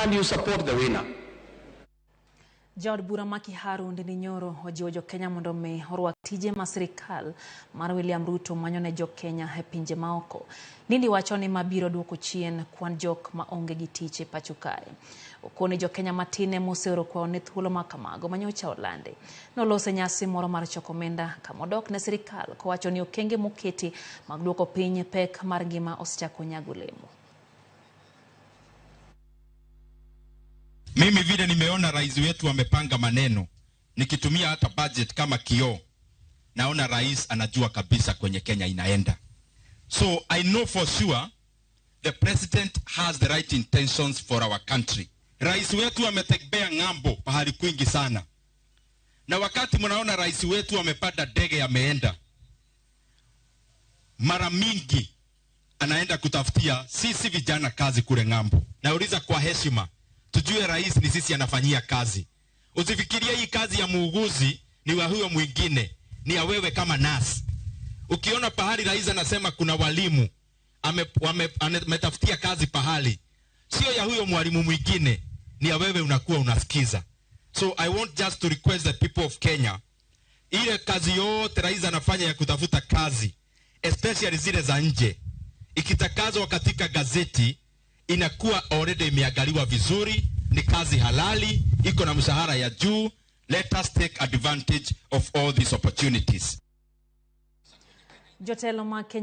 And you support the winner. Jaod bura ma Kiharu Ndindi Nyoro ojiwo jokenya mondo mi orwak tije ma sirikal mar William Ruto manyo ne jokenya e pinje maoko. Ndindi wacho ni ma biro duoko chien kwan jok ma onge gi tich e pacho kae. Okoni jokenya matin ema oseoro kwayo ne thuolo ma kamago manyocha olandi. Noloso e nyasi moro mar choko omenda kamodok ne sirikal kowacho ni okenge moketi mag duoko piny pek mar ngima osechako nyago olemo. Mimi vile nimeona rais wetu amepanga maneno, nikitumia hata budget kama kioo, naona rais anajua kabisa kwenye Kenya inaenda. So I know for sure the president has the right intentions for our country. Rais wetu ametembea ng'ambo pahali kwingi sana, na wakati mnaona rais wetu amepanda ndege ameenda, mara mingi anaenda kutafutia sisi vijana kazi kule ng'ambo. Nauliza kwa heshima, tujue rais ni sisi anafanyia kazi. Usifikirie hii kazi ya muuguzi ni wa huyo mwingine, ni ya wewe kama nasi. Ukiona pahali rais anasema kuna walimu ametafutia kazi pahali, sio ya huyo mwalimu mwingine, ni ya wewe, unakuwa unasikiza. So I want just to request the people of Kenya, ile kazi yote rais anafanya ya kutafuta kazi, especially zile za nje, ikitakazwa katika gazeti inakuwa already imeangaliwa vizuri, ni kazi halali, iko na mshahara ya juu. Let us take advantage of all these opportunities. Jotelo mag Kenya